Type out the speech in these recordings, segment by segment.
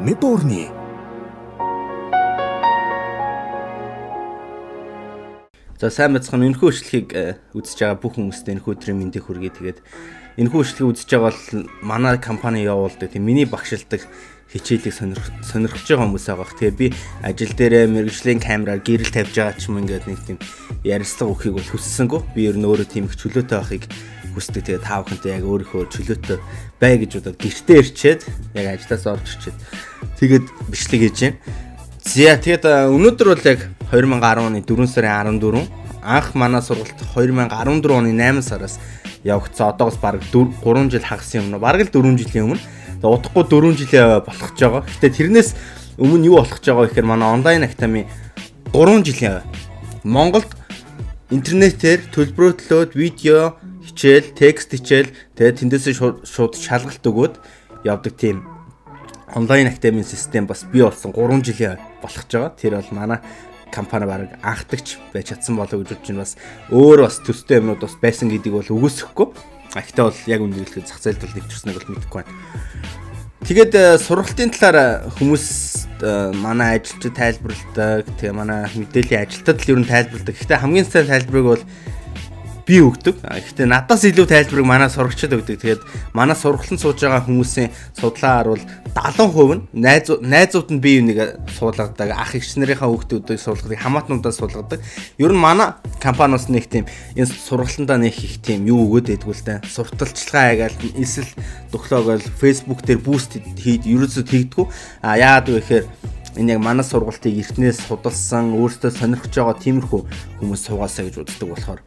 Миборны. За сайн байцгаана. Энэхүү бичлэгийг үзэж байгаа бүх хүмүүст энэхүү өдрийн мэндийг хүргэе. Тэгээд энэхүү бичлэгийг үзэж байгаа бол манай компани явуулдаг, тийм миний багшилдаг хичээлийг сонирхож байгаа хүмүүс байгаа. Тэгээ би ажил дээрээ мэргэжлийн камераар гэрэл тавьж байгаа ч юм ингээд нэг тийм ярилцлага өгөхийг бол хүссэнгүй. Би ер нь өөрөө тийм их чөлөөтэй байхыг хүсдэг. Тэгээ та бүхэнтэй яг өөрийнхөө чөлөөтэй бай гэж бодоод гэртээ ирчээд яг ажлаас орж ирчээд тэгээд бичлэг хийж байна. За тэгээд өнөөдөр бол яг 2010 оны 4 сарын 14 анх манай сургалт 2014 оны 8 сараас явагдсан. Одоогоос бараг 3 жил хагас юм уу? Бараг л 4 жилийн өмнө. Тэгээд удахгүй 4 жилээ болох гэж байгаа. Гэтэ тэрнээс өмнө юу болох гэж байгаа гэхээр манай онлайн академи 3 жилийн Монголд интернетээр төлбөрөтлөөд видео хичээл, текст хичээл, тэгээд тэндээсээ шууд шалгалт өгөөд явдаг тийм онлайн академийн систем бас бий болсон 3 жилийн болох гэж байгаа. Тэр бол манай компани бараг анхдагч байж чадсан болоо гэж бодож байна. Бас өөр бас төстэй юмнууд бас байсан гэдгийг бол үгүйсэхгүй. Гэхдээ бол яг үнэ хэлэхэд зах зээлд бол нэвтэрснийг бол мэдэхгүй байна. Тэгээд сургалтын талаар хүмүүс манай ажилчид тайлбарладаг, тэгээ манай мэдээллийн ажилтнад л ер нь тайлбарладаг. Гэхдээ хамгийн сайн тайлбарыг бол би өгдөг. Гэхдээ надаас илүү тайлбарыг манай сурагчид өгдөг. Тэгээд манай сургалтанд сууж байгаа хүмүүсийн судлаагаар бол 70% нь найзууд нь бие биенийг суулгадаг, ах эгч нарынхаа хүүхдүүдийг суулгадаг, хамаатнуудаа суулгадаг. Ер нь манай компаниус нэг тийм энэ сургалтандаа нэг их тийм юу өгөөд байдгүй л дээ. Сурталчилгаа хайгаал, эсэл дөхлөө гээл Facebook дээр буст хийд ерөөсөө тэгдэггүй. А яагаад вэ гэхээр энэ яг манай сургалтыг эртнээс судалсан, өөрсдөө сонирхож байгаа тиймэрхүү хүмүүс суугаасаа гэж боддог болохоор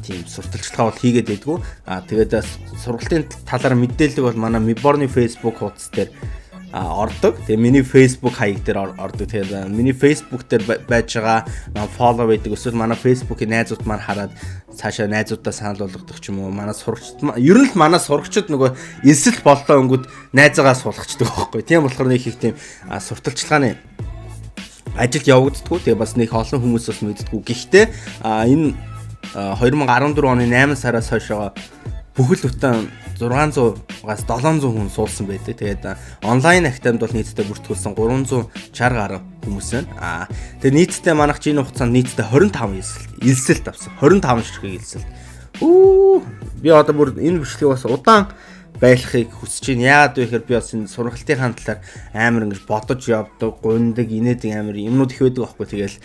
тийм сурталчилгаа бол хийгээд байдгүй. А тэгээд сургалтын талаар мэдээлэл бол манай Miborn-ы Facebook хуудас дээр ордог. Тэгээ миний Facebook хаяг дээр ордог. Тэгээд миний Facebook дээр байж байгаа follow байдаг. Эсвэл манай Facebook-ийн найзууд маань хараад цаашаа найзуудаа санал болгодог ч юм уу. Манай сурагчид ер нь л манай сурагчид нөгөө элсэл боллоо өнгөд найзаагаа суулгачдаг байхгүй. Тийм болохоор нэг их тийм сурталчилгааны ажил явагддаггүй. Тэгээ бас нэг олон хүмүүс бас мэддэггүй. Гэхдээ энэ 2014 оны 8 сараас хойшоо бүхэл бүтэн 600-аас 700 хүн суулсан байдаг. Тэгээд онлайн академид бол нийтдээ бүртгүүлсэн 360 гаруй хүмүүс байна. Тэгээд нийтдээ манайх энэ хугацаанд нийтдээ 25 элсэлт авсан. 25 ширхэг элсэлт. Би одоо бүр энэ бичлэгийг бас удаан байлахыг хүсэж байна. Яагаад вэ гэхээр би бас энэ сургалтынхаа талаар амар ингэж бодож явдаг, гундаг, инээдэг амар юмнууд их байдаг байхгүй. Тэгэл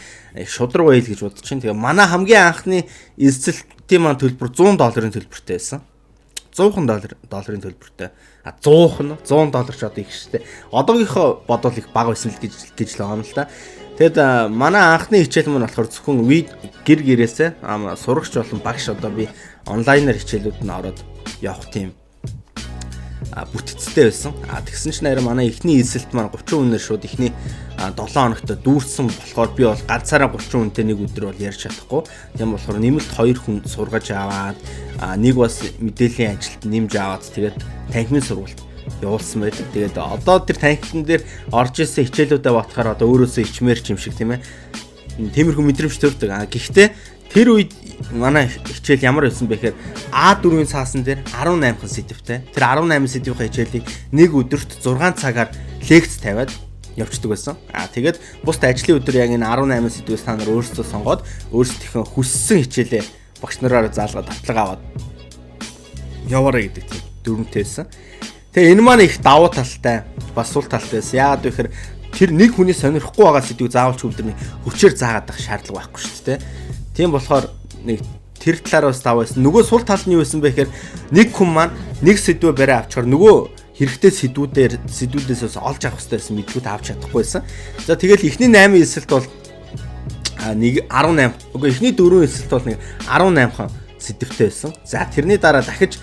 шудраг байл гэж бодож чинь. Тэгээ манай хамгийн анхны элсэлтийн маань төлбөр 100 долларын төлбөртэй байсан. 100 долларын төлбөртэй. А 100 доллар ч одоо их штэ. Одоогийнхоо бодвол их бага байсан л гэж л байгаа юм л та. Тэгэд манай анхны хичээл маань болохоор зөвхөн гэр гэрээсээ сурагч болон багш одоо би онлайнаар хичээлүүд нь ороод явах тийм бүтцтэй байсан. Тэгсэн чинь нарийн манай эхний элсэлт маань 30 хүнээр шууд эхний 7 хоногт дүүрсэн болохоор би бол ганцаараа 30 хүнтэй нэг өдөр бол ярьж чадахгүй. Тийм болохоор нэмэлт 2 хүн сургаж аваад нэг бас мэдээллийн ажилд нэмж аваад тэгээд танхимын сургалт явуулсан байдаг. Тэгээд одоо тэр танхимн дээр орж исэн хичээлүүдээ бодохоор одоо өөрөөсөө ичмээр ч юм шиг тийм ээ. Тиймэрхүү мэдрэмж төрдөг. Гэхдээ тэр үед манай хичээл ямар байсан бэ гэхээр А4-ийн цаасан дээр 18хан сэдвтэй. Тэр 18 сэдвийн хичээлийг нэг өдөрт 6 цагаар лекц тавиад явцдаг байсан. Тэгээд бусд ажлын өдөр яг энэ 18 сэдвээс та нар өөрсдөө сонгоод өөрсдийнхөө хүссэн хичээлээ багш нараараа заалгаад давтлага аваад яваарай гэдэг тийм дүрмтэй байсан. Тэгээ энэ маань их давуу талтай, бас сул талтай байсан. Яагаад вэ гэхээр тэр нэг хүний сонирхгүй байгаа сэдвийг заавал ч өдөр нэг хүчээр заагаад байх шаардлага байхгүй шүү дээ. Тийм болохоор нэг тэр талаараа бас даваа байсан. Нөгөө сул тал нь юу байсан бэ гэхээр нэг хүн маань нэг сэдвээ барай авчаар нөгөө хэрэгтэй сэдвүүдээс бас олж авах хэрэгтэй байсан мэдгүүд авч чадахгүй байсан. За тэгэл эхний 8 элсэлт бол нэг 18 үгүй эхний 4 элсэлт бол нэг 18хан сэдвтэй байсан. За тэрний дараа дахиж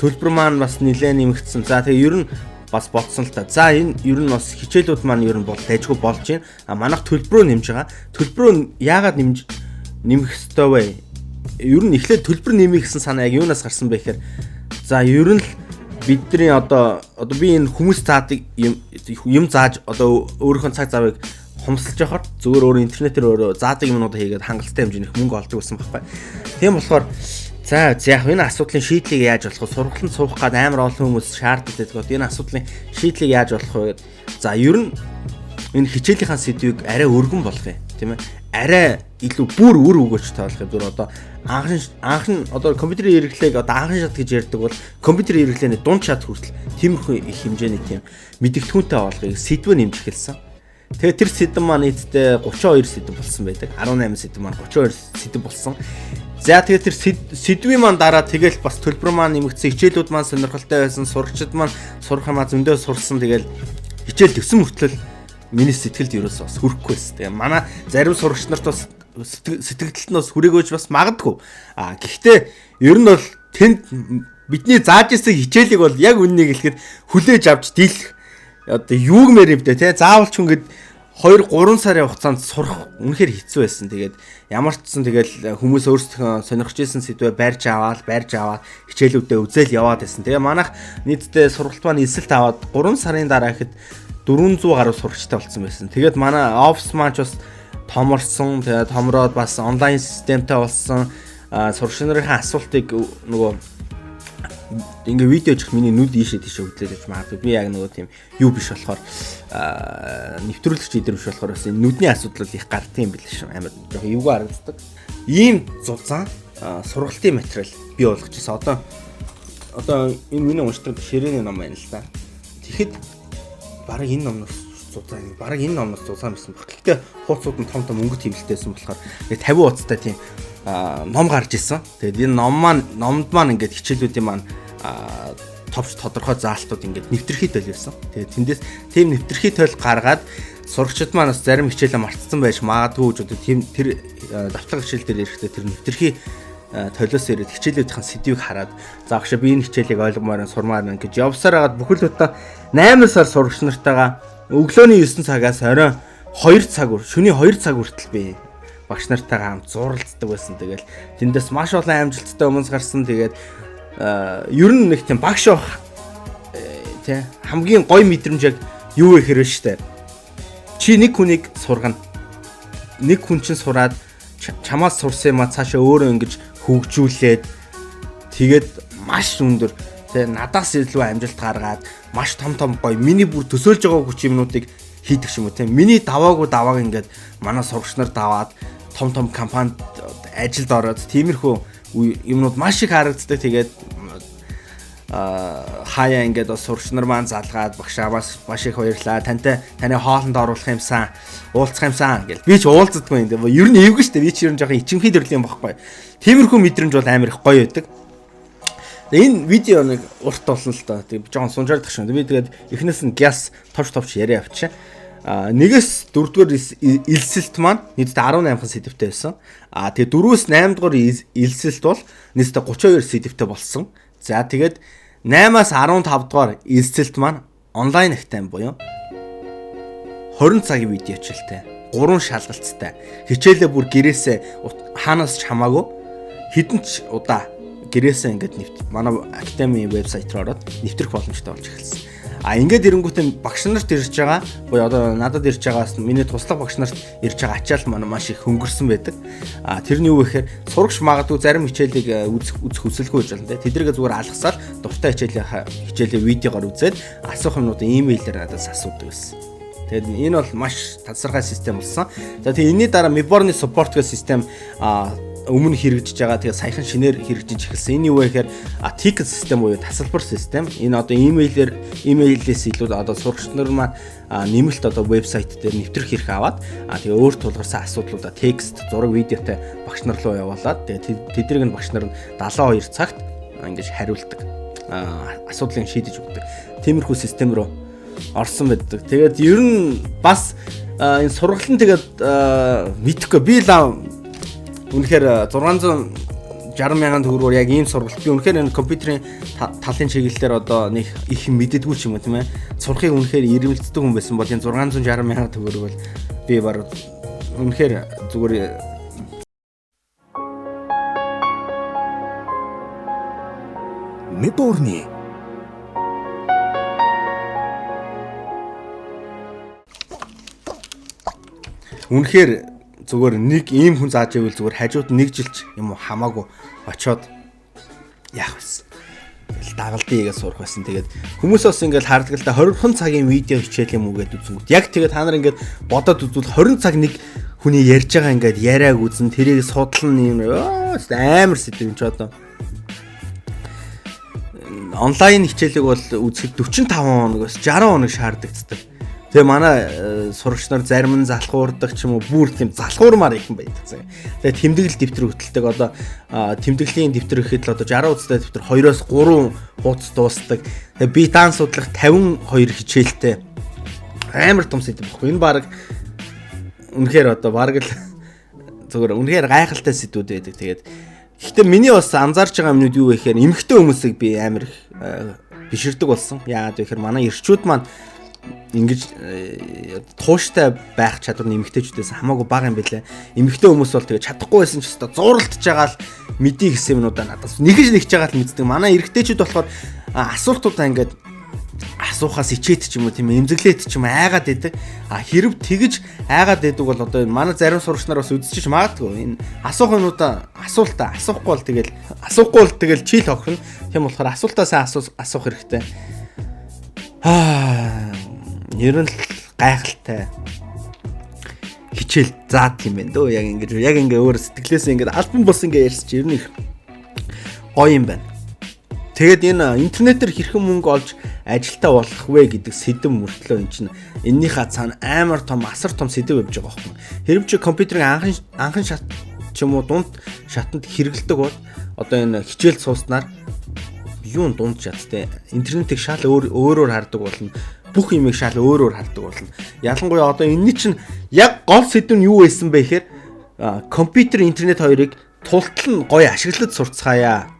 төлбөр маань бас нэлээд нэмэгдсэн. За тэгээ ер нь бас бодсон л та. За энэ ер нь бас хичээлүүд маань ер нь бол дайжгүй болж байна. Манайх төлбөрөө нэмж байгаа. Төлбөрөө яагаад нэмэх ёстой вэ? Ер нь эхлээд төлбөр нэмэх гэсэн санаа яг юунаас гарсан бэ гэхээр за ер нь л бидний одоо би энэ хүмүүс заадаг юм зааж одоо өөрийнхөө цаг завыг хумсалж явахаар зүгээр өөрөө интернетээр өөрөө заадаг юмнуудаа хийгээд хангалттай хэмжээний мөнгө олдог байсан байхгүй. Тийм болохоор За яг энэ асуудлын шийдлийг яаж болох вэ? Сургалтанд суух гад амар олон хүмүүс шаарддаг гэдэг. Энэ асуудлын шийдлийг яаж болох вэ гэдэг. За ер нь энэ хичээлийнхаа сэдвийг арай өргөн болгох юм, тийм ээ. Арай илүү бүр үр өгөөжтэй болох юм. Зүр одоо анх нь одоо компьютерийн хэрэглээг одоо анхан шат гэж ярьдаг бол компьютерийн хэрэглээний дунд шат хүртэл тиймэрхүү их хэмжээний тийм мэдэгдэхүүнтэй болгохыг сэдвөө нэмж эхэлсэн. Тэгээ тэр сэдэв маань нийтдээ 32 сэдэв болсон байдаг. 18 сэдэв маань 32 сэдэв болсон. За тэгээ тэр сэдвийн маань дараа тэгэл бас төлбөр маань нэмэгдсэн, хичээлүүд маань сонирхолтой байсан, сурагчид маань сурах юмаа зөндөө сурсан. Тэгэл хичээл төгсөн мөртлөл миний сэтгэлд ерөөсөө бас хүрэхгүй байсан. Тэгээ манай зарим сурагч нарт бас сэтгэлдэлт нь бас хүрээгөөж бас магадгүй. А гэхдээ ер нь бол тэнд бидний зааж ирсэн хичээлийг бол яг үннийг хэлэхэд хүлээж авч дийлэх одоо юу гэмээр юм бэ те, заавал ч ингээд 2 3 сарын хугацаанд сурах үнэхээр хэцүү байсан. Тэгээд ямар ч сан тэгэл хүмүүс өөрсдөө сонирхож исэн сэдвээ барьж аваад хичээлүүдээ үзэл яваад байсан. Тэгээ манайх нийтдээ сургалт маань элсэлт аваад 3 сарын дараа ихэд 400 гаруй сурагчтай болсон байсан. Тэгээд манай офис маань ч бас томорсон. Тэгээд томроод бас онлайн системтэй болсон. Сурагч нарын асуултыг нөгөө ингээ видео чих миний нүд ийшээ тийшээ хөдлөөд явж магадгүй. Би яг нөгөө тийм юу биш болохоор нэвтрүүлэгч идэр биш болохоор бас энэ нүдний асуудал их гардыг юм билээ шүү. Амар жоохон эвгүй харагддаг. Ийм зузаан сургалтын материал бий болгож ирсэн. Одоо энэ миний уншдаг ширээний ном байна л да. Тэгэхэд бараг энэ номноос зузаан, бараг энэ номноос зузаан байсан баг. Гэхдээ хуудсууд нь том том өнгө тэмдэлтэйсэн болохоор 50 хуудастай тийм ном гарч исэн. Тэгээд энэ ном маань номд маань ингээд хичээлүүдийн маань товч тодорхой заалтууд ингээд нэвтрхий тойл байсан. Тэгээд тэндээс тийм нэвтрхий тойл гаргаад сурагчид маань бас зарим хичээлээ мартсан байж магадгүй гэж одоо тийм тэр давтлага хичээл дээр ирэхдээ тэр нэвтрхий толиос ирээд хичээлүүдийн сэдвийг хараад за агшаа би энэ хичээлийг ойлгомоор сурмаар байна гэж явсаар хагаад бүхэл бүтэн 8 сар сурагч нартайгаа өглөөний 9 цагаас оройн 2 цаг шөнийн 2 цаг хүртэл би багш нартайгаа хамт зуралцдаг байсан. Тэгэл тэндээс маш олон амжилттай хүмүүс гарсан. Тэгээд ер нь нэг тийм багш байх тий хамгийн гоё мэдрэмж яг юу вэ хэрвээ штэ. Чи нэг хүнийг сургана. Нэг хүн чинь сураад чамаас сурсан юмаа цаашаа өөрөө ингэж хөгжүүлээд тэгээд маш өндөр тий надаас илүү амжилт гаргаад маш том том гоё миний бүр төсөөлж байгаагүй ч юмнуудыг хийдэг юм уу тий. Миний даваагүй давааг ингээд манай сурагч нар даваад том том компанид ажилд ороод тиймэрхүү юмнууд маш их харагддаг. Тэгээд хаяа ингээд бас сурагч нар маань залгаад багшаа бас маш их баярлаа. Тантай таны хоолнд оруулах юмсан, уулзах юмсан гэл. Би ч уулздаггүй юм. Ер нь эвгүй шүү дээ. Би ч ер нь жоохон ичимхий төрлийн юм баггүй. Тиймэрхүү мэдрэмж бол амар их гоё байдаг. Энэ видео нэг урт болно л доо. Тэгээ жоохон сунжаардах шүү. Би тэгээд эхнээс нь гяс товч товч яриа авчих. 1-ээс 4-р элсэлт маань нийтдээ 18 сэдвтэй байсан. Тэгээ 4-өөс 8 дугаар элсэлт бол нийтдээ 32 сэдвтэй болсон. За тэгээд 8-аас 15 дугаар элсэлт маань онлайн актем буюу 20 цагийн видео хичээлтэй, 3 шалгалттай. Хичээлээ бүр гэрээсээ хаанаас ч хамаагүй хэдэн ч удаа гэрээсээ ингээд манай академийн вебсайт руу ороод нэвтрэх боломжтой болж эхэлсэн. А ингээд ирэнгүүтээ багш нарт ирж байгаа буюу одоо надад ирж байгаас миний туслах багш нарт ирж байгаа ачаал маань маш их хөнгөрсөн байдаг. А тэр нь юу вэ гэхээр сурагч магадгүй зарим хичээлийг үзэх хүсэлгүй байж болно те. Тэднийг зүгээр алгасаал дуртай хичээлийн видеогоор үзээд асуух юмнуудаа имэйлээр надаас асуудаг байсан. Тэгээд энэ бол маш тасархай систем болсон. За тэгээд энэний дараа Miborn-ы support гэх систем өмнө хэрэгжиж байгаа. Тэгээ саяхан шинээр хэрэгжиж эхэлсэн. Энэ юу вэ гэхээр ticket систем буюу тасалбар систем. Энэ одоо имэйлээс илүү одоо сурагч нар маань нэмэлт одоо вебсайт дээр нэвтрэх хэрэг аваад тэгээ өөр тулгарсан асуудлуудаа текст, зураг, видеотой багш нар руу явуулаад тэгээ тэднийг нь багш нар нь 72 цагт ингэж хариулдаг. Асуудлыг шийдэж өгдөг. Тиймэрхүү систем рүү орсон байдаг. Тэгээд ер нь бас энэ сургалт нь тэгээд мэдхгүй би л үнэхээр 660 мянган төгрөгөөр яг ийм сургалт би үнэхээр энэ компьютерийн талын чиглэлээр одоо нэг их мэддэггүй ч юм уу тийм ээ. Сурахыг үнэхээр ирэмэлцдэг хүн байсан бол энэ 660 мянган төгрөг бол би баг үнэхээр зүгээр Миборны үнэхээр зүгээр нэг ийм хүн зааж ивэл зүгээр хажууд нэг жилч юм уу хамаагүй очоод Яах вэ? Дагалдын игээ сурах байсан. Тэгээд хүмүүс бас ингээл хардаг л да 20 цагийн видео хичээл юм уу гэдээ үзэнгүүт. Яг тэгээд та нар ингээд бодоод үзвэл 20 цаг нэг хүний ярьж байгаа ингээд яриаг үзэн тэрийг судлан юм амар сэдв юм ч одоо. Онлайн хичээлийг бол үзэхэд 45 хоног бас 60 хоног шаардлагатай. Тэгээ манай сурагч нар зарим нь залхуурдаг ч юм уу бүр тийм залхуурмаар их юм байдаг. Тэгээ тэмдэглэл дэвтэр хөтэлдэг. Одоо тэмдэглэлийн дэвтэр гэхэд л одоо 60 хуудастай дэвтэр 2-оос 3 хуудас дуусдаг. Тэгээ би даан судлах 52 хичээлтэй амар том сэдв баггүй. Энэ баг үнэхээр одоо баг л зүгээр үнэхээр гайхалтай сэдвүүд байдаг. Тэгээд гэхдээ миний бас анзаарч байгаа юмнууд юу вэ гэхээр эмэгтэй хүмүүсийг би амар их биширдэг болсон. Яагаад вэ гэхээр манай эрчүүд маань ингэж тууштай байх чадвар нь эмэгтэйчүүдээс хамаагүй бага юм билээ. Эмэгтэй хүмүүс бол тэгээ чадахгүй байсан ч өстой зууралтж байгаа л мэдээ гэсэн юмнуудаа надаас нэгж нэгж байгаа л мэддэг. Манай эрэгтэйчүүд болохоор асуултуудаа ингээд асуухаас ичээд ч юм уу тийм эмзэглээд ч юм айгаад байдаг. А хэрв тэгж айгаад байдаг бол одоо манай зарим сурагч нар бас үзчихэж магадгүй. Энэ асуух юмнуудаа асуултаа асуухгүй бол тэгэл асуухгүй бол тэгэл чийл хохирно. Тийм болохоор асуултаа сайн асуух хэрэгтэй. Ер нь л гайхалтай хичээл заад юм байна дөө. Яг ингэж яг ингээ өөр сэтгэлээсээ ингээд альбом бус ингээ ярьсан чи ер нь их гоё юм байна. Тэгээд энэ интернетээр хэрхэн мөнгө олж ажилтаа болох вэ гэдэг сэдэв мөртлөө эн чинь эннийхээ цаана амар том асар том сэдэв явж байгаа байхгүй. Хэрв чи компьютерийг анхан шат ч юм уу дунд шатанд хэрэгэлдэг бол одоо энэ хичээл сууснаар юун дунд шаттай интернетийг шал өөрөөр хардаг болно. Бүх юмыг шал өөрөөр хардаг болно. Ялангуяа одоо энэний чинь яг гол сэдэв нь юу байсан бэ гэхээр компьютер интернет хоёрыг тултал нь гоё ашиглаж сурцгаая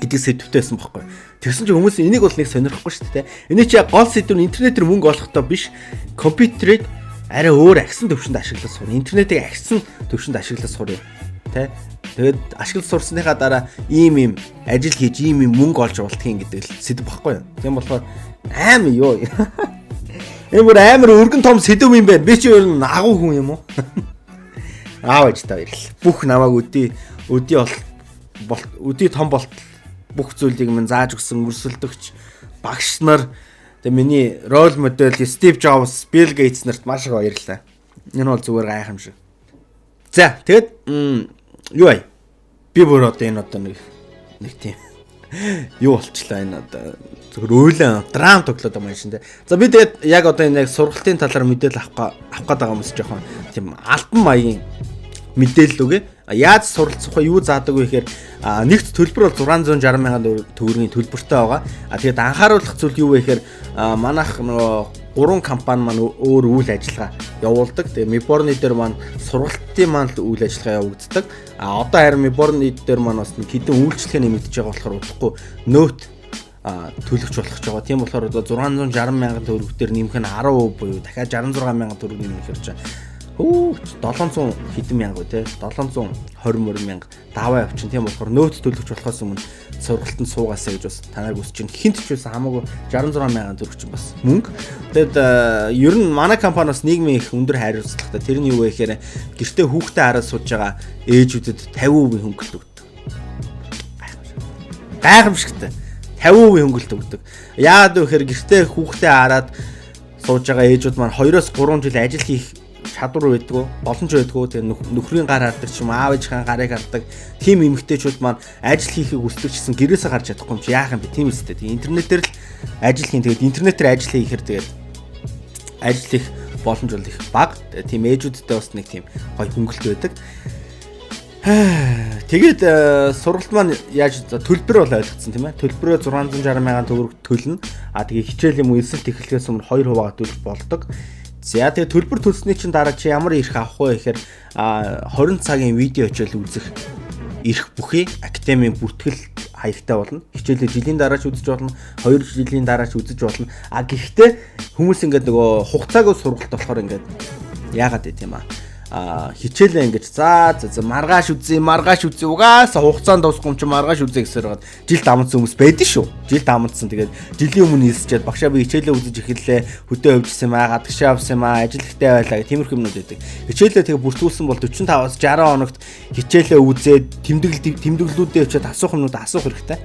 гэдэг сэдвтэй байсан байхгүй. Тэгсэн чинь хүмүүс энийг бол нэг сонирхгүй шүү дээ. Эний чи яг гол сэдв нь интернетээр мөнгө олохдоо биш, компьютерийг арай өөр агсан төвшөнд ашиглаж сур. Интернетийг агсан төвшөнд ашиглаж сур. Тэ? Тэгээд ашиглаж сурсныхаа дараа ийм ийм ажил хийж ийм ийм мөнгө олж болтгийн гэдэг л сэдв багхгүй юу. Тийм болохоор амар юу. Энэ бүр амар өргөн том сэдв юм байна. Би чи ер нь агуу хүн юм уу? Аав ээжтэй баярлалаа. Бүх намайг өдий бол өдий том болт бүх зүйлийг минь зааж өгсөн өрсөлдөгч багш нар тэгээ миний рол модель Стив Джобс, Билл Гейтс нарт маш их баярлалаа. Энэ бол зүгээр гайхамшиг. За тэгэд юу ай? Би бүр одоо энэ одоо нэг тийм юу болчлаа энэ одоо зөвхөн өөлөн драм тоглоод байгаа юм шин тэ. За би тэгээд яг одоо энэ яг сургалтын талаар мэдээлэл авах гээд байгаа хүмүүс жоохон тийм альбом маягийн мэдээлэл үгүй. Яаж суралцах вэ? Юу заадаг вэ гэхээр нэгт төлбөр бол 660 мянган төгрөгийн төлбөртэй байгаа. А тэгээд анхааруулах зүйл юу вэ гэхээр манайх нөгөө 3 компани маань өөр үйл ажиллагаа явуулдаг. Тэгээ Miborne дээр маань сургалтын маань л үйл ажиллагаа явагддаг. А одоо харин Miborne дээр маань бас нэг хэдэн үйлчлэгээ нэмэгдэж байгаа болохоор удахгүй нөт төлөгч болох гэж байгаа. Тийм болохоор одоо 660 мянган төгрөг дээр нэмэх нь 10% буюу дахиад 66 мянган төгрөг нэмэхээр чинь 700 хэдэн мянга үү те 720 мянга даваа явчин. Тийм болохоор нөөц төлөгч болохоос өмнө сургалтанд суугаасаа гэж бас та нарыг хүсэж байна. Хинт ч байсан хамаагүй 66 мянган төгрөг чинь бас мөнгө. Тэгэд ер нь манай компани бас нийгмийн их өндөр хариуцлагатай. Тэр нь юу вэ гэхээр гэртээ хүүхдээ хараад сууж байгаа ээжүүдэд 50% хөнгөлт өгдөг. Гайхамшигтай. 50% хөнгөлт өгдөг. Яагаад вэ гэхээр гэртээ хүүхдээ хараад сууж байгаа ээжүүд маань 2-3 жил ажил хийх чадвар байдгүй, боломж байдгүй. Тэгээ нөхрийн гар хардаг ч юм аав ээжийн гарыг хардаг. Тийм эмэгтэйчүүд маань ажил хийхийг хүсдэг ч гэсэн гэрээсээ гарч чадахгүй юм чи яах юм бэ? Тийм үстэй. Тэгээ интернетээр л ажил хийн. Тэгээд интернетээр ажил хийхээр тэгээд ажил хийх боломж бол их бага. Тийм ээжүүдтэй бас нэг тийм гоё хөнгөлт байдаг. Тэгээд сургалт маань яаж төлбөр бол ойлгоцсон тийм ээ. Төлбөрөө 660 мянган төгрөг төлнө. А тэгээ хичээл юм уу элсэлт эхлэхээс өмнө 2 хуваагаа төлөх болдог. За тэгээ төлбөр төлсний чинь дараа чи ямар эрх авах вэ гэхээр 20 цагийн видео хичээл үзэх эрх бүхий академийн бүртгэл хаягтай болно. Хичээлээ жилийн дараа ч үзэж болно, 2 жилийн дараа ч үзэж болно. А гэхдээ хүмүүс ингээд нөгөө хугацаагүй сургалт болохоор ингээд яагаад гэт юм аа. Хичээлээ ингэж за за маргааш үзье, маргааш үзье. Угаасаа хугацаанд дуусахгүй юм чи маргааш үзье гэсээр байгаад жилд амтсан хүмүүс байдаг шүү. Жилд амтсан. Тэгээд жилийн өмнө нисчээд багшаа би хичээлээ үзэж эхэллээ. Хөдөө явжсэн юм аа, гадагшаа авсан юм аа, ажил ихтэй байлаа гэх тиймэрхүү юмнууд байдаг. Хичээлээ тэгээ бүртгүүлсэн бол 45-аас 60 хоногт хичээлээ үзээд тэмдэглэлүүдээ өчөөд асуух юмнууд асуух хэрэгтэй.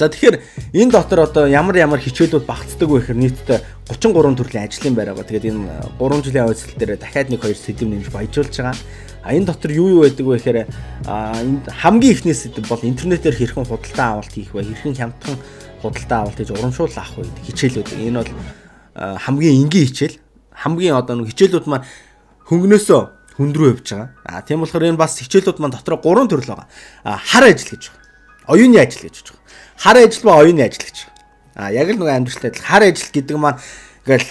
За, тэгэхээр энэ дотор одоо ямар ямар хичээлүүд багтдаг вэ гэхээр нийтдээ 33 төрлийн ажлын байр байгаа. Тэгээд энэ 3 жилийн хувьцал дээр дахиад нэг хоёр сэдэв нэмж баяжуулж байгаа. А энэ дотор юу юу байдаг вэ гэхээр энд хамгийн эхний сэдэв бол интернетээр хэрхэн худалдаа авалт хийх вэ? Хэрхэн хямдхан худалдаа авалт хийж урамшуул авах вэ гэдэг хичээлүүд. Энэ бол хамгийн энгийн хичээл. Хамгийн одоо нэг хичээлүүд маань хөнгөнөөсөө хүнд рүү явж байгаа. А тийм болохоор энэ бас хичээлүүд маань дотор гурван төрөл байгаа. А хар ажил гэж байгаа. Оюуны ажил гэж байгаа. Хар ажил ба оюуны ажил гэж. А яг л нөгөө амьдралтай адил хар ажил гэдэг маань ингээл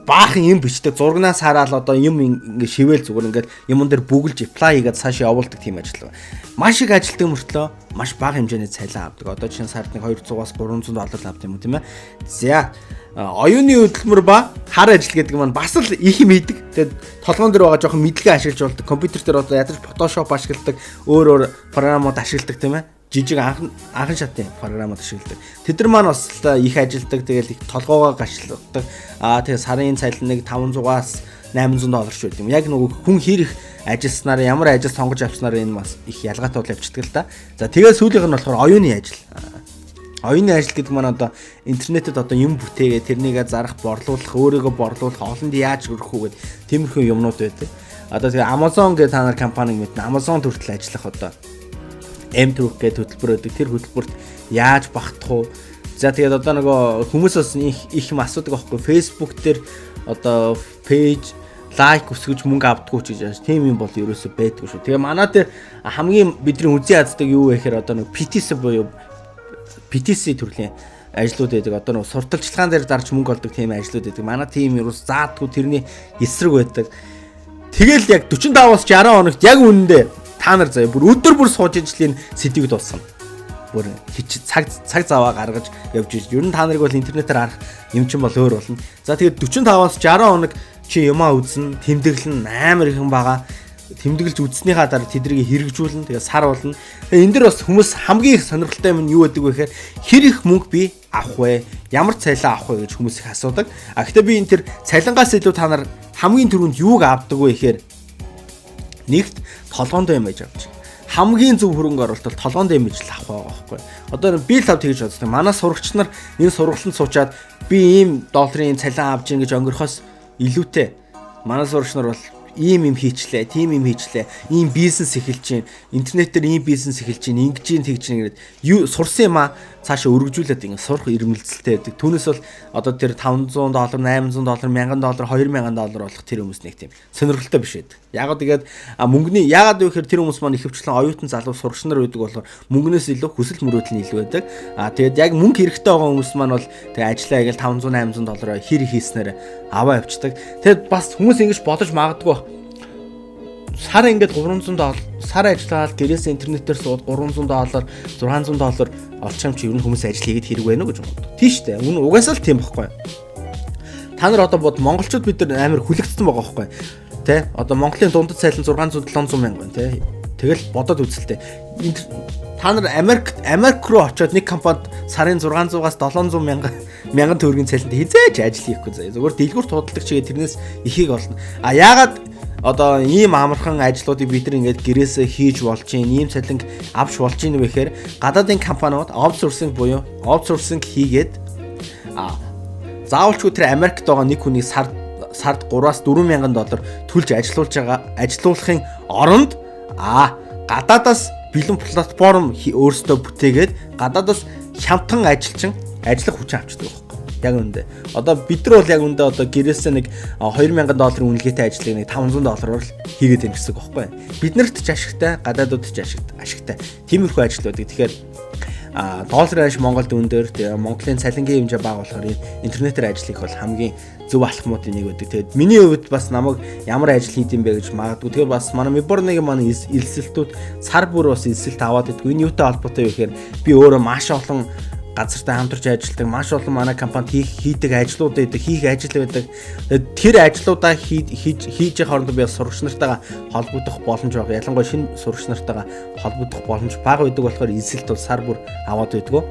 баахан юм бичдэг, зурагнаас хараад одоо юм ингээ шивэл зүгээр ингээл юмн дээр бүгэлж apply хийгээд цаашаа явуулдаг тийм ажил байна. Маш их ажилтдаг мөртлөө маш бага хэмжээний цалин авдаг. Одоо чинь сард нэг 200-аас 300 доллар авдаг юм уу, тийм ээ. За, оюуны хөдөлмөр ба хар ажил гэдэг маань бас л их юм хийдэг. Тэгээд толгоон дээр байгаа жоохон мэдлэгээ ашиглаж болдог. Компьютер дээр одоо ядаж Photoshop ашигладаг, өөр өөр програмууд ашигладаг, тийм ээ, жижиг анхан шатын програмууд ашигладаг. Тэд нар маань бас их ажилдаг, тэгэл их толгоогоо гашладаг. Аа, тэгээ сарын цалин нэг 500-аас 800 доллар ч байд юм. Яг нөгөө хүн хэр их ажилласнаар, ямар ажил сонгож авснаар энэ бас их ялгаатай бол явчихдаг л да. За, тэгээ сүүлийнх нь болохоор оюуны ажил. Оюуны ажил гэдэг маань одоо интернетэд одоо юм бүтээгээ тэрнийгээ зарах, борлуулах, өөрийгөө борлуулах, олонд яаж өргөх үү гэдэг тиймэрхүү юмнууд байдаг. Одоо тэгээ Amazon гэдэг та нар компаниг мэднэ. Amazon төртөл ажиллах одоо M-Truck гэдэг хөтөлбөр байдаг. Тэр хөтөлбөрт яаж багтах вэ? За, тэгээд одоо нөгөө хүмүүс бас их их юм асуудаг байхгүй. Facebook дээр одоо page like өсгөж мөнгө авдаггүй ч гэж тийм юм бол ерөөсөө байдгүй шүү. Тэгээ манай дээр хамгийн бидний үзэн яддаг юу вэ гэхээр одоо нэг PTC буюу PTC төрлийн ажлууд байдаг. Одоо нэг сурталчилгаан дээр дарж мөнгө олдог тийм ажлууд байдаг. Манай тийм ерөөс заадгүй, тэрний эсрэг байдаг. Тэгэл яг 45-аас 60 хоногт яг үнэндээ та нар заяа бүр өдөр бүр сууж ижлийн сэдвийг дуусгана. Бүр хич цаг цаг заваа гаргаж явж иж. Ер нь та нарыг бол интернетээр харах юм чинь бол өөр болно. За, тэгээд 45-аас 60 хоног чи юмаа үзнэ, тэмдэглэн, амар их юм байгаа. Тэмдэглэж үзснийхаа дараа тэднийг хэрэгжүүлнэ. Тэгээ сар болно. Тэгээ энэ дэр бас хүмүүс хамгийн их сонирхолтой юм нь юу гэдэг вэ гэхээр хэр их мөнгө би авах вэ? Ямар цалин авах вэ гэж хүмүүс их асуудаг. А гэхдээ би энэ тэр цалингаас илүү та нар хамгийн түрүүнд юуг авдаг вэ гэхээр нэгт толгоондоо юм байж авч. Хамгийн зөв хөрөнгө оруулалт бол толгоондоо юм иж л авах байгаа байхгүй. Одоо би л тав тэгж боддог. Манай сурагч нар энэ сургалтанд суучаад би ийм долларын цалин авч ин гэж өнгөрөхөөс илүүтэй манай сурагч нар бол ийм юм хийчлээ, тийм юм хийчлээ, ийм бизнес эхэлж чинь, интернетээр ийм бизнес эхэлж чинь, ингэж чинь, тэгж чинь гэдэг юу сурсан юм а цаашаа өргөжүүлээд ингэ сурах ирмэлзэлтэй байдаг. Түүнээс бол одоо тэр 500 доллар, 800 доллар, 1000 доллар, 2000 доллар болох тэр хүмүүс нэг тийм сонирхолтой биш байдаг. Ягаад тэгээд мөнгөний, ягаад вэ гэхээр тэр хүмүүс маань ихэвчлэн оюутан залуу сурагч нар байдаг болохоор мөнгөнөөс илүү хүсэл мөрөөдөл нь илүү байдаг. А тэгээд яг мөнгө хэрэгтэй байгаа хүмүүс маань бол тэгээд ажиллаа ингээл 500 800 доллараар хэр хийснээр аваа явцдаг. Тэгээд бас хүмүүс ингэж бодож магадгүй, сар ингээд 300 доллар сар ажиллаад гэрээс интернетээр сууд 300 доллар, 600 доллар олчих юм чи ер нь хүмүүс ажил хийгээд хэрэг байна уу гэж боддог. Тийм шүү дээ. Үнэ угаасаа л тийм бохгүй. Та нар одоо бод, монголчууд бид нар амар хүлэгдсэн байгаа байхгүй. Тэ? Одоо Монголын дундад цалин 600 700 мянган, тэ. Тэгэл бодоод үзэлтэй. Та нар Америк руу очиод нэг компанид сарын 600-аас 700 мянган төгрөгийн цалинтай хизээж ажил хийхгүй заяа. Зүгээр дэлгүүр тудалдаг чигээ тэрнээс ихийг олно. А яагаад одоо ийм амархан ажлуудыг бид нар ингээд гэрээсээ хийж болж чинь, ийм цалин авч болж чинь вэ гэхээр гадаадын компаниуд outsourcing буюу outsourcing хийгээд заавалчгүй тэр Америкт байгаа нэг хүний сард сард 3-аас 4 мянган доллар төлж ажилуулж байгаа ажилуулахын оронд гадаадаас бэлэн платформ өөрсдөө бүтээгээд гадаадаас хямдхан ажилчин ажиллах хүчин авчдаг байхгүй. Яг үндэ. Одоо бид нар бол яг үндэ одоо гэрээсээ нэг 2000 долларын үнэлгээтэй ажлыг нэг 500 доллараар л хийгээд байна гэсэн үг байхгүй. Бид нарт ч ашигтай, гадаадууд ч ашигтай. Тиймэрхүү ажил байдаг. Тэгэхээр долларын аш Монголд өндөр, тэгээ Монголын цалингийн хэмжээ бага болохоор интернетээр ажил хийх бол хамгийн зөв алхмуудын нэг байдаг. Тэгээд миний хувьд бас намайг ямар ажил хийд юм бэ гэж магадгүй. Тэгэхээр бас манай Миборныг манай элсэлтүүд сар бүр бас элсэлт аваад идэггүй. Энэ юутай холбоотой вэ гэхээр би өөрөө маш олон газартай хамтарч ажилладаг, маш олон манай компанид хийдэг ажлууд байдаг, хийх ажил байдаг. Тэр ажлуудаа хийж хийж хоорондоо би сурагч нартайгаа холбогдох боломж байгаа. Ялангуяа шинэ сурагч нартайгаа холбогдох боломж бага байдаг болохоор эсэлт бол сар бүр аваад байдгүй.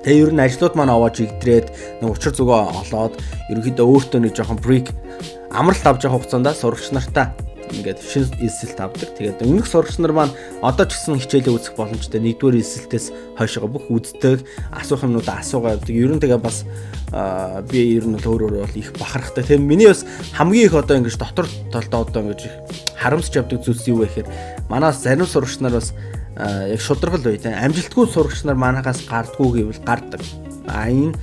Тэгээ ер нь ажлууд маань овоож игдрээд нэг учир зүгөө олоод ерөнхийдөө өөртөө нэг жоохон break амралт авч явах хугацаанд сурагч нартаа ингээд шинэ элсэлт авдаг. Тэгээд өмнөх сурагч нар маань одоо ч гэсэн хичээлээ үзэх боломжтой. Нэгдүгээр элсэлтээс хойшоо бүх үздэг, асуух юмнуудаа асуугаа явдаг. Ер нь тэгээ бас би ер нь бол өөр өөр бол их бахархтай. Тэгээд миний бас хамгийн их одоо ингэж дотор талдаа одоо ингэж их харамсч явдаг зүйлс юу вэ гэхээр манай зарим сурагч нар бас яг шударгал бай таа. Амжилтгүй сурагч нар манахаас гардггүй гэвэл гардаг. А энэ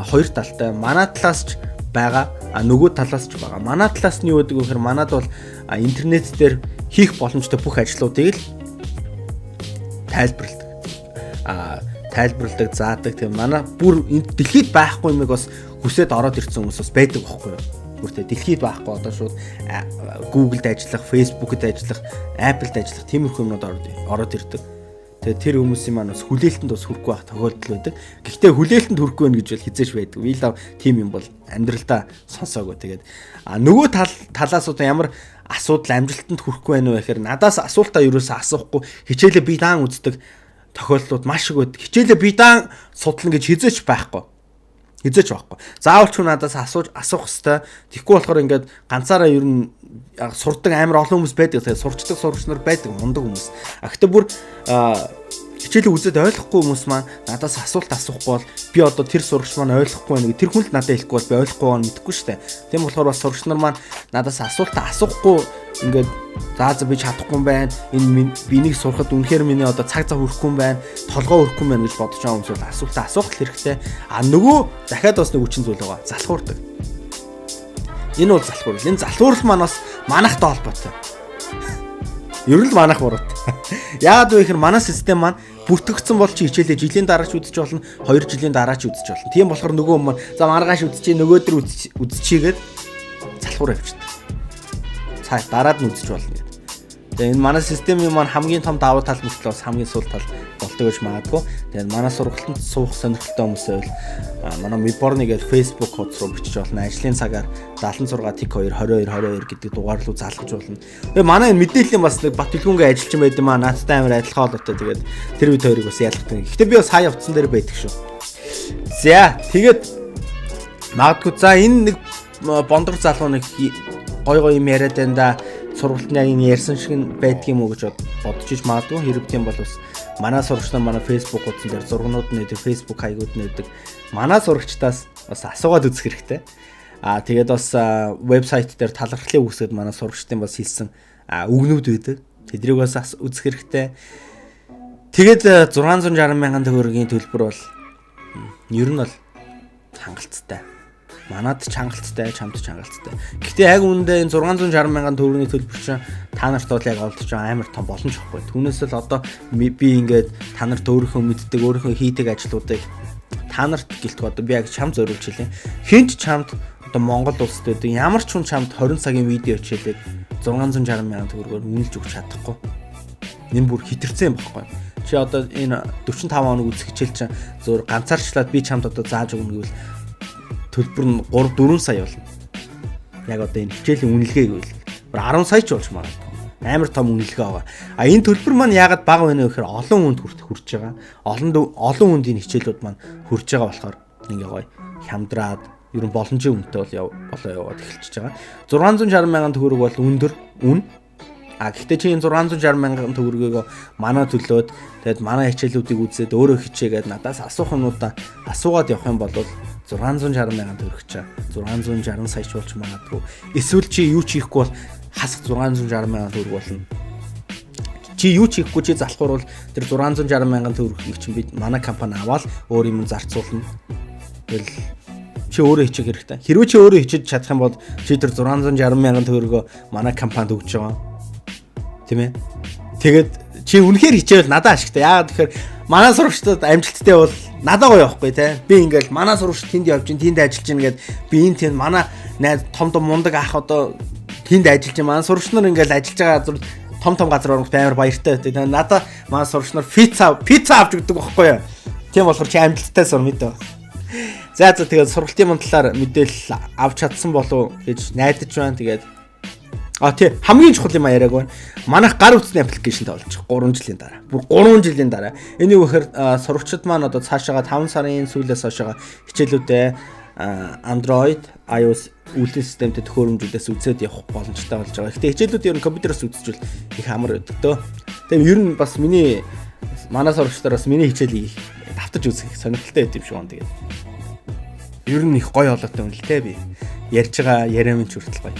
хоёр талтай. Манай талаас ч байгаа, а нөгөө талаас ч байгаа. Манай талаас нь юу гэдэг вэ гэхээр манад бол интернет дээр хийх боломжтой бүх ажлуудыг л тайлбарладаг. Тайлбарладаг, заадаг. Тийм манай бүр энэ дэлхийд байхгүй юмыг бас хүсээд ороод ирсэн хүмүүс бас байдаг байхгүй юу? Бүртээ дэлхийд байхгүй одоо шууд Google-д ажиллах, Facebook-д ажиллах, Apple-д ажиллах тиймэрхүү юмнууд ороод ирдэг. Тэгээ тэр хүмүүсийн маань бас хүлээлтэнд бас хүрэхгүй байх тохиолдол байдаг. Гэхдээ хүлээлтэнд хүрэхгүй байх гэж бол хизээш байдаг. Би л тийм юм бол амьдралдаа сонсоогүй. Тэгээд нөгөө талаас одоо ямар асуудал амжилтанд хүрэхгүй байна вэ гэхээр надаас асуултаа ерөөсөө асуухгүй хичээлээ би даан үздэг тохиолдлууд маш их байдаг. Хичээлээ би даан судлана гэж хизээч байхгүй. Хизээч байхгүй. Заавал ч надаас асуух хэвээр. Тэгэхгүй болохоор ингээд ганцаараа ер нь сурдаг амар олон хүмүүс байдаг. Тэгээ сурчдаг сурагч нар байдаг, мундаг хүмүүс. А гэтээ бүр хичээлээ үзээд ойлгохгүй хүмүүс маань надаас асуулт асуухгүй бол би одоо тэр сурагч маань ойлгохгүй байна гэх тэр хүн л надад хэлэхгүй бол би ойлгохгүй байгаа нь мэдэхгүй шүү дээ. Тийм болохоор бас сурагч нар маань надаас асуулт асуухгүй ингээд за би чадахгүй юм байна. Энэ бинийг сурахад үнэхээр миний одоо цаг зав хүрэхгүй юм байна. Толгой хүрэхгүй юм байна гэж бодож байгаа хүмүүс бол асуултаа асуух хэрэгтэй. А нөгөө дахиад бас нэг үчин зүйл байгаа. Залхуурдаг. Энэ бол залхуурл. Энэ залхуурл маань бас манахтай холбоотой. Ер нь л манах буруутай. Яагаад вэ гэхээр манай систем маань бүртгэгдсэн бол чи хичээлээ жилийн дараа ч үзэж болно, 2 жилийн дараа ч үзэж болно. Тийм болохоор нөгөө юм за маргааш үзчихье, нөгөөдөр үзчихье гээд залхуур явчихдаг. Цаа дараад нь үзэж болно гэдэг. Тэгээ энэ манай системийн маань хамгийн том давуу тал мөртлөө бас хамгийн сул тал болдог гэж магадгүй. Тэгээд манай сургалтанд суух сонирхолтой хүмүүс байвал манай Miborny гэдэг Facebook хуудас руу бичиж болно. Ажлын цагаар 76 тэг 2 22 22 гэдэг дугаар руу залгаж болно. Тэгээ манай энэ мэдээллийн бас нэг Бат Дэлгүүнгээ ажиллаж байд юм аа. Надтай амар адилхан холбоотой. Тэгээд тэр бид хоёрыг бас ялгадаг. Гэхдээ би бас хаяа утсан дээр байдаг шүү. За тэгээд магадгүй за энэ нэг бондор залуу нэг гой гой юм яриад байна да. Сургалтын яг энэ ярьсан шиг нь байдаг юм уу гэж бодож иж магадгүй. Хэрэг тийм бол бас манай сурагч нар манай Facebook хуудсан дээр зургнууд нь байдаг, Facebook хаягууд нь байдаг. Манай сурагчдаас бас асуугаад үзэх хэрэгтэй. Аа тэгээд бас вебсайт дээр талархлын үгсэд манай сурагчдын бас хэлсэн үгнүүд байдаг. Тэдрийг бас үзэх хэрэгтэй. Тэгээд 660 мянган төгрөгийн төлбөр бол ер нь бол хангалттай. Манад ч хангалттай, чамд ч хангалттай. Гэхдээ яг үүндээ энэ 660 мянган төгрөгийн төлбөр чинь та нарт бол яг олдож байгаа амар том боломж байхгүй. Түүнээс л одоо би ингээд та нарт өөрийнхөө мэддэг, өөрийнхөө хийдэг ажлуудыг та нарт гэлтгүй одоо би яг чам зориулж хэлье. Хинт чамд одоо Монгол улсад байдаг ямар ч хүн чамд 20 цагийн видео хичээлийг 660 мянган төгрөгөөр үнэлж өгч чадахгүй. Энэ бүр хитэрсэн юм баггүй. Чи одоо энэ 45 хоног үзэх хичээл чинь зөв ганцаарчлаад би чамд одоо зааж өгнө гэвэл төлбөр нь 3 4 сая болно. Яг одоо энэ хичээлийн үнэлгээ гэвэл 10 сая ч болж магадгүй. Амар том үнэлгээ байгаа. А энэ төлбөр маань яагаад бага байна вэ гэхээр олон хүнд хүрч байгаа. Олон хүнд энэ хичээлүүд маань хүрч байгаа болохоор ингээ гоё хямдраад ер нь боломжийн үнэтэй бол болоо яваад эхэлчихэж байгаа. 660 мянган төгрөг бол өндөр үн. А гэхдээ чи энэ 660 мянган төгрөгийг манай төлөөд тэгээд манай хичээлүүдийг үзээд өөрөө хичээгээд надаас асуух юмнуудаа асуугаад явах юм бол 660 мянган төгрөг чаа 660 сая ч болж магадгүй. Эсвэл чи юу ч хийхгүй бол хасах 660 мянган төгрөг болно. Чи юу ч хийхгүй чи залхуур бол тэр 660 мянган төгрөгийг чинь бид манай компани аваад өөр юм зарцуулна. Тэгэл чи өөрөө хичээх хэрэгтэй. Хэрвээ чи өөрөө хичээж чадах юм бол чи тэр 660 мянган төгрөгөө манай компанид өгч байгаа. Тийм ээ. Тэгээд чи үнэхээр хичээвэл надад ашигтай. Яагаад тэгэхээр манай сурагчдад амжилттай бол надад гоё явахгүй те. Би ингээл манай сурагч тэнд явж гин, тэнд ажиллаж гин гэд би энэ тэнд манай найз том том мундаг ах одоо тэнд ажиллаж гин. Манай сурагч нар ингээл ажиллаж байгаа газар том том газар оронгот амар баяртай байдаг. Надад манай сурагч нар пицца авч өгдөг байхгүй юу? Тийм болохоор чи амжилттай сур мэдээ. За тэгээд сургалтын мөн талаар мэдээлэл авч чадсан болов гэж найдаж байна. Тэгээд тий, хамгийн чухал юм яриаг байна. Манайх гар утасны application тавуулж 3 жилийн дараа. Бүр 3 жилийн дараа. Энэ юу гэхээр сурагчид маань одоо цаашаага 5 сарын сүүлээс хойшоо хичээлүүдээ Android, iOS үйлдлийн системтэй төхөөрөмжүүдээс үзээд явах боломжтой болж байгаа. Гэхдээ хичээлүүд ер нь компьютероос үзчихвэл их амар байдаг дөө. Тэгээ ер нь бас миний манай сурагчдаар бас миний хичээлийг давтаж үзэх сонирхолтой байд юм шиг байна. Тэгээд ер нь их гоё олоотой юм л те би. Ярьж байгаа яриа минь ч хүртэл гоё.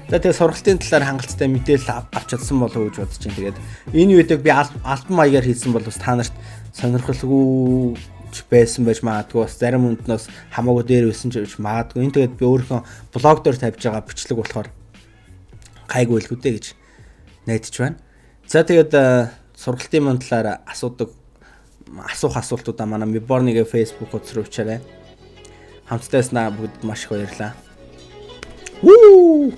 За тэгээ сургалтын талаар хангалттай мэдээлэл авч чадсан болов уу гэж бодож байна. Тэгээд энэ видеог би альбом маягаар хийсэн бол бас та нарт сонирхолгүй байсан байж магадгүй, бас зарим хүнднээс хамаагүй дээр байсан ч гэж магадгүй. Энэ тэгээд би өөрийнхөө блог дээр тавьж байгаа бичлэг болохоор гайгүй л үү гэж найдаж байна. За тэгээд сургалтын мөн талаар асуудаг асуух асуултуудаа манай Miborn-ийн Facebook хуудас руу бичээрэй. Хамтдаа байснаа бүгд маш их баярлалаа. Вүү!